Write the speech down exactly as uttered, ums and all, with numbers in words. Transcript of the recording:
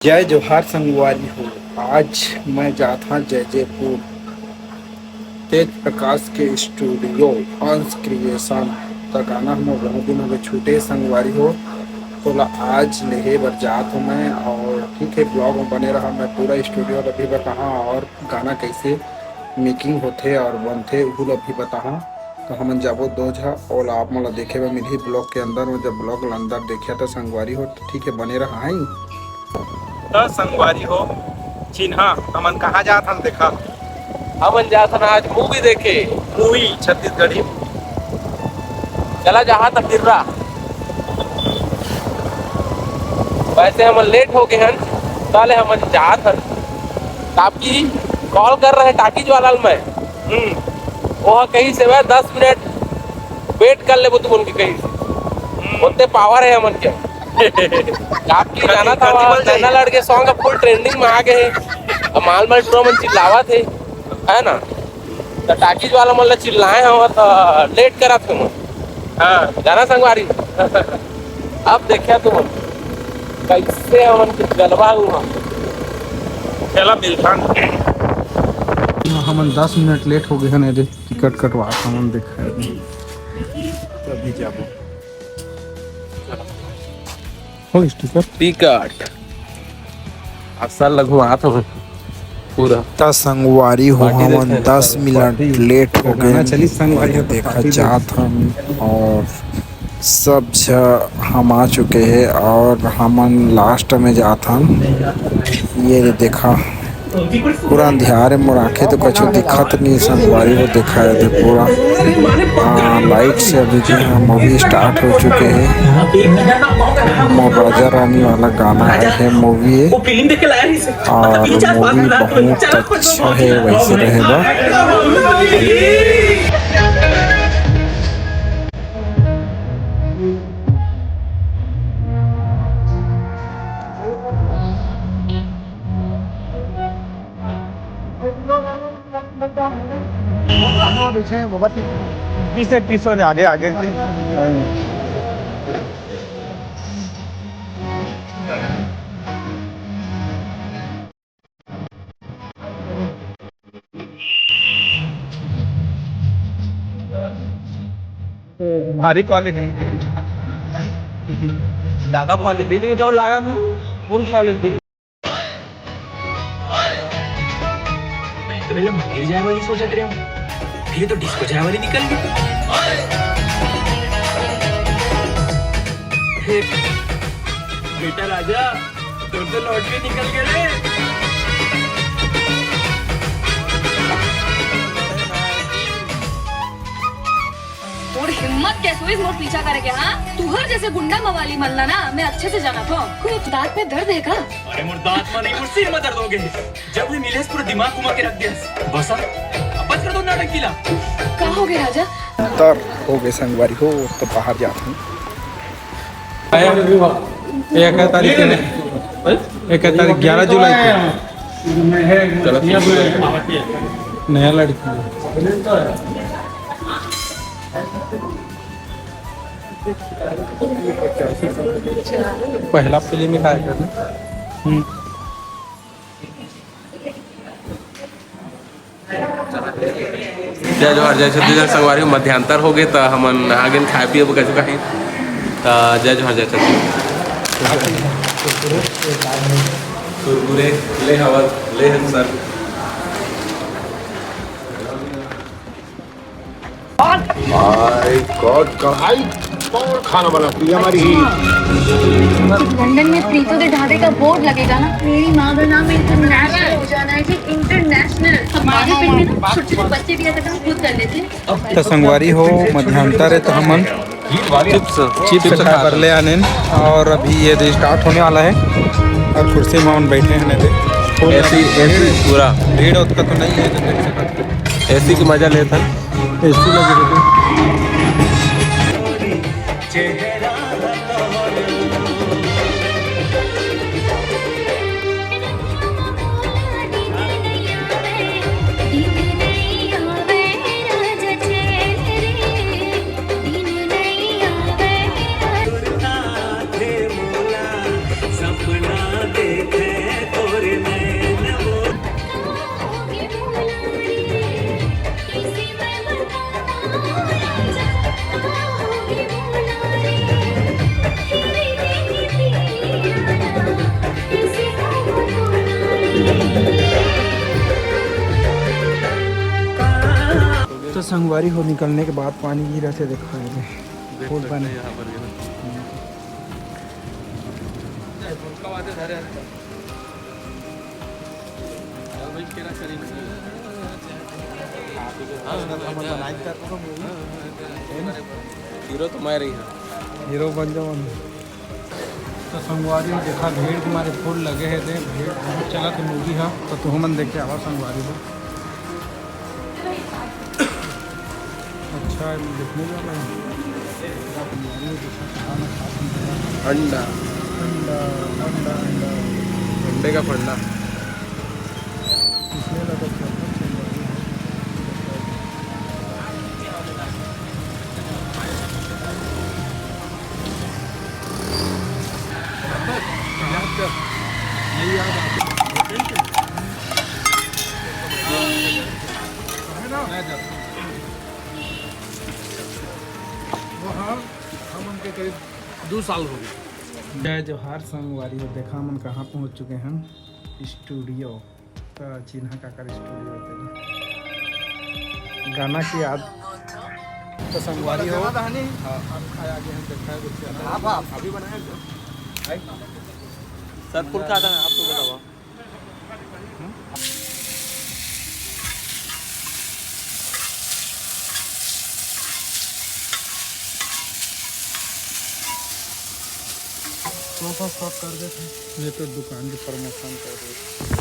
जय जोहार संगवारी हो। आज मैं जात हँव जय जयपुर, तेज प्रकाश के स्टूडियो अंश क्रिएशन। त गाना हमर बहुत दिन हो गए छूटे संगवारी हो, तोला आज लेहे बर जात हँव मैं। और ठीक है, ब्लॉग में बने रहा, मैं पूरा स्टूडियो ला भी बताहा और गाना कैसे मेकिंग होथे और बनथे, उहू ला भी बताहा। तो हमन जाबो दो झा, ओला आप मन ला देखे बर मिलही ब्लॉग के अंदर में। जब ब्लॉग ला अंदर देखिया त संगवारी हो, तो ठीक है, बने रहा है। त संगवारी हो, चिन्हा, हमन कहाँ जात हन देखा? हमन जात हन आज मूवी देखे, मूवी छत्तीसगढ़ी। चला जाहा त फिर रहा। वैसे हमन लेट हो गए हन, ताले हमन जात हन। ताकि कॉल कर रहे टाकीज वाला ल मैं, हम्म, वो कही से वह दस मिनट वेट कर लेबो तुमन के कही से। हम्म। ओते पावर है हमन के। आपकी कति, जाना था कति वहाँ बज जाही? नैना लड़के सॉन्ग अब फुल ट्रेंडिंग में आ गए हैं। अब माल माल टूरा मन चिल्लावत है, है ना? तो टाकीज वाला मन ला चिल्लाए हो तो लेट करत हो। हाँ, जाना संगवारी। अब देखा तुम कैसे हमन के जलवा हुआ। चला मिलथन। हमन दस मिनट लेट हो गए हैं, एदे टिकट कटवा हमन देखा अभी जाबो। हो टिकट? टिकट। असल लघु आत हो पूरा। त संगवारी हो, पार्टी हमन देखे दस पार्टी। मिनट लेट हो गए। चली संगवारी हो, देखा पार्टी जात हन और सब झ हम आ चुके हैं और हमन लास्ट में जात हन। ये देखा पूरा अंधियार है, मोर आंखें तो कुछ दिखत नहीं संगवारी हो। देखा है तो पूरा, हाँ, लाइट से अभी जो है मूवी स्टार्ट हो चुके हैं। मोर राजा रानी वाला गाना है, है मूवी है। और मूवी बहुत अच्छा है वैसे रहेगा। पीछे पीछे आगे आगे। भारी क्वालिटी, ज्यादा क्वालिटी नहीं तो लगा फुल क्वालिटी। मैं तो पहले मंदिर जाए वाली सोचत रहे हूँ, फिर तो डिस्को जाए वाली निकल गई। बेटा राजा, तोर तो लॉटरी निकल गए रे। तोर हिम्मत कैसे हुई मोर पीछा करे के, हाँ? तुहर जैसे गुंडा मवाली मन ला ना मैं अच्छे से जाना था। कोई दांत में दर्द है का? अरे मोर दांत में नहीं, मोर सिर में दर्द हो गए। जब भी मिलेस पूरा दिमाग घुमा के रख दियस। बस अब, अब बस कर दो नाटक किला। का हो गए राजा? तर हो गए संगवारी हो, तो बाहर जात हूँ। आया, एक तारीख के, एक तारीख ग्यारह जुलाई के। चलो, नया लड़की। पहला फिल्म ही कार्यक्रम। हम्म। जय जोहार, जय छत्तीसगढ़ संगवारी हो। मध्यांतर हो गए, त हमन नहा गेन, खाए पिए बर कछु कहीं। त जय जोहार, जय छत्तीसगढ़। कुरकुरे ले हवत, ले हन सर। माय गॉड, कढ़ाई तोड़ खाना बनाती है हमारी। लंदन में प्रीतो के ढाबे का बोर्ड लगेगा ना, मेरी माँ का नाम इंटरनेशनल हो जाना है जी, इंटरनेशनल। हमारे पिंड में ना छोटे छोटे बच्चे भी ऐसा काम खुद कर लेते हैं। त संगवारी हो, मध्यांतर है, त हमन चिप्स, चिप्स खाए बर ले आनेन और अभी ये दे स्टार्ट होने वाला है और कुर्सी में हम बैठे हैं। एसी, एसी पूरा। भीड़ उतना तो नहीं है जो देख सकते। एसी की मजा लेथन। एसी लगे हुए। संगवारी हो, निकलने के बाद पानी गिरत हे, देखा हे। देख फूल सकते पानी। हैं यहाँ पर भी। हीरो तो मैं रही हूँ। हीरो बन जाओ हम। तो संगवारी हो, देखा, भीड़ के मारे फूल लगे हे दे, भीड़ बहुत चलत हे मूवी हा। तो तुहू मन देख के आवा संगवारी हो। अच्छा है, मैं देखने जा रहा हूँ। अंडा। अंडा, अंडा, अंडा। अंडे का फंडा। इसमें लगा था। दो साल हो गए। जय जोहार संगवारी हो, देखा हमन कहाँ पहुँच चुके हैं, स्टूडियो। तो चिन्हा काकर स्टूडियो होते हैं। गाना की याद तो संगवारी हो। हाँ, अब खाए आगे हम देखा है कुछ गाना। आप, आप अभी बनाए हैं? सर, फुल खाता है, आप तो बताओ। सोफा शॉप कर देते हैं। ये तो दुकान के प्रमोशन कर देते।